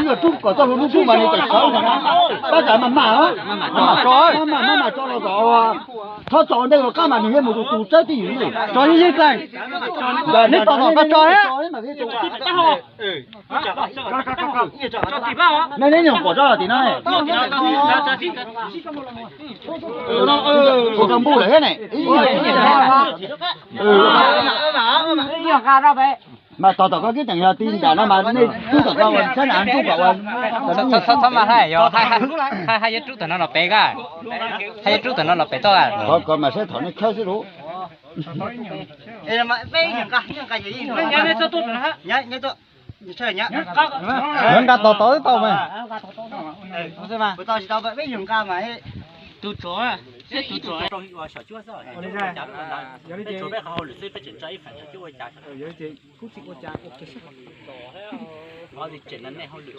Rub kom txoj hlua rub rub mas nws txawm sawv ntawm no. Tab tom mas mam, mam mam tso, mam mam tso los kom txhob tso ntej los qab mas nws yuav mus tus tus tsawb twj ywm li. Tso yeej yeej txais. Neb tos tom koj tso thiab. Neb neb nyuam pom tso tim no. Ua koj npuj lawm thiab ne. Mas tos tom koj kiab tseem yog ti nram no mas nej tub tom koj ua tshab na rub kom ua. Txhob mas hais yog hais yuav rub tom no los pem koj, hais yuav rub tom no los pem toj. Qhov ko mas saib thaum nej khawb xwb lauj. Nqa tos tod twb tau mas. Ua li ces, ua li ces kuj tsis ua cas ua kiag xwb.